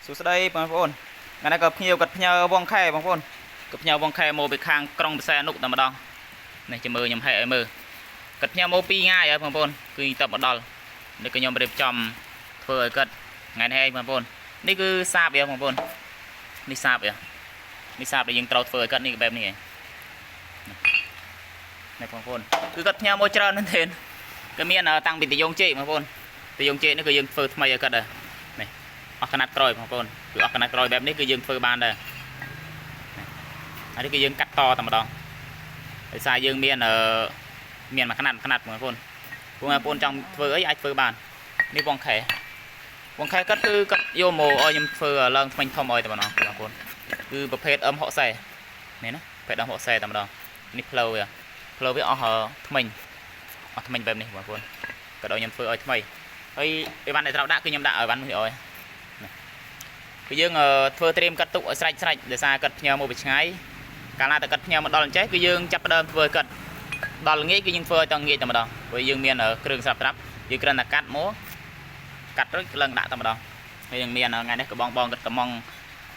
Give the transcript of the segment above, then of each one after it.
សួស្តីបងប្អូនថ្ងៃនេះក៏ភ្ញៀវគាត់ផ្ញើវងខែបងប្អូនក៏ផ្ញើវងខែមកពីខាងក្រុងបរសែអនុតែម្ដងនេះចាំមើលខ្ញុំហែកឲ្យមើលគាត់ផ្ញើមក2ថ្ងៃហើយបងប្អូនគឺតបមកដល់នេះក៏ខ្ញុំរៀបចំធ្វើឲ្យគាត់ថ្ងៃនេះឯងបងប្អូននេះគឺសាបវាបងប្អូននេះសាបវានេះសាបដែលយើងត្រូវធ្វើឲ្យគាត់នេះគឺបែបនេះឯងនេះបងប្អូនគឺគាត់ផ្ញើមកច្រើនមែនទែនក៏មានតាំងពីតយងជែកបងប្អូនតយងជែកនេះក៏យើងធ្វើថ្មីឲ្យគាត់ដែរនេះអស់កណាត់ក្រោយបងប្អូនគឺអស់កណាត់ក្រោយបែបនេះគឺយើងធ្វើបានដែរអានេះគឺយើងកាត់តតែម្ដងដោយសារយើងមានអឺមានមួយຂະຫນាត់ຂະຫນាត់បងប្អូនពួកបងប្អូនចង់ធ្វើអីអាចធ្វើបាននេះបងខែបងខែគាត់គឺគាត់យកមកឲ្យខ្ញុំធ្វើឡើងថ្មិញធំឲ្យតែម្ដងបងប្អូនគឺប្រភេទ M60 នេះណាប្រភេទ M60 តែម្ដងនេះផ្លូវវាផ្លូវវាអស់ថ្មិញអស់ថ្មិញបែបនេះបងប្អូនគាត់ឲ្យខ្ញុំធ្វើឲ្យថ្មីហើយអីវ៉ាន់ដែលត្រូវដាក់គឺខ្ញុំដាក់ឲ្យវ៉ាន់មួយឲ្យ គឺយើងធ្វើត្រៀមកាត់ទុកឲ្យស្រេចស្រេចដោយសារកាត់ផ្ញើមកពីឆ្ងាយកាលណាតែកាត់ផ្ញើមកដល់អញ្ចេះគឺយើងចាប់ផ្ដើមធ្វើកាត់ដល់ល្ងាចគឺយើងធ្វើឲ្យតងាយតែម្ដងព្រោះយើងមានគ្រឿងស្រាប់ស្រាប់យើងគ្រាន់តែកាត់មកកាត់រួចឡើងដាក់តែម្ដងហើយយើងមានថ្ងៃនេះក៏បងបងកាត់កំង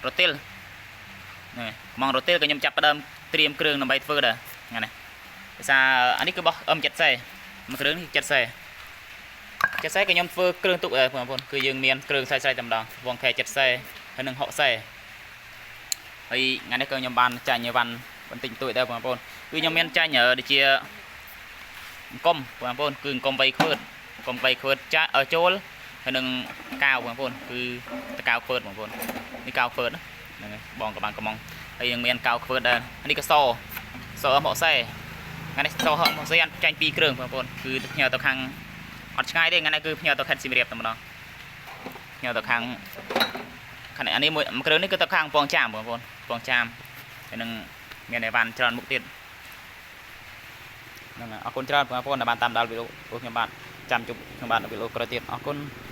រទេលនេះកំងរទេលក៏ខ្ញុំចាប់ផ្ដើមត្រៀមគ្រឿងដើម្បីធ្វើដែរថ្ងៃនេះដោយសារអានេះគឺបោះ M70 មួយគ្រឿងនេះ70 70ក៏ខ្ញុំធ្វើគ្រឿងទុកដែរបងប្អូនគឺយើងមានគ្រឿងស្រេចៗតែម្ដងវងខែ70ហើយនឹង60ហើយថ្ងៃនេះក៏ខ្ញុំបានចាញ់អីវ៉ាន់បន្តិចបន្តួចដែរបងប្អូនគឺខ្ញុំមានចាញ់ដូចជាអង្គុំបងប្អូនគឺអង្គុំវៃខ្វឺតអង្គុំវៃខ្វឺតចាចូលហើយនឹងកាវបងប្អូនគឺតកាវខ្វឺតបងប្អូននេះកាវខ្វឺតហ្នឹងហើយបងក៏បានកំងហើយយើងមានកាវខ្វឺតដែរនេះក៏សស M60 ថ្ងៃនេះស M60 អត់ចាញ់2គ្រឿងបងប្អូនគឺផ្ញើទៅខាងអត់ឆ្ងាយទេថ្ងៃនេះគឺផ្ញើទៅខេត្តសៀមរាបតែម្ដងផ្ញើទៅខាងខាងអានេះមួយគ្រឿងនេះគឺទៅខាងកំពង់ចាមបងប្អូនកំពង់ចាមហើយនឹងមានអីវ៉ាន់ច្រើនមុខទៀតហ្នឹងអរគុណច្រើនបងប្អូនដែលបានតាមដានវីដេអូរបស់ខ្ញុំបាទចាំជួបខ្ញុំបាទនៅវីដេអូក្រោយទៀតអរគុណ។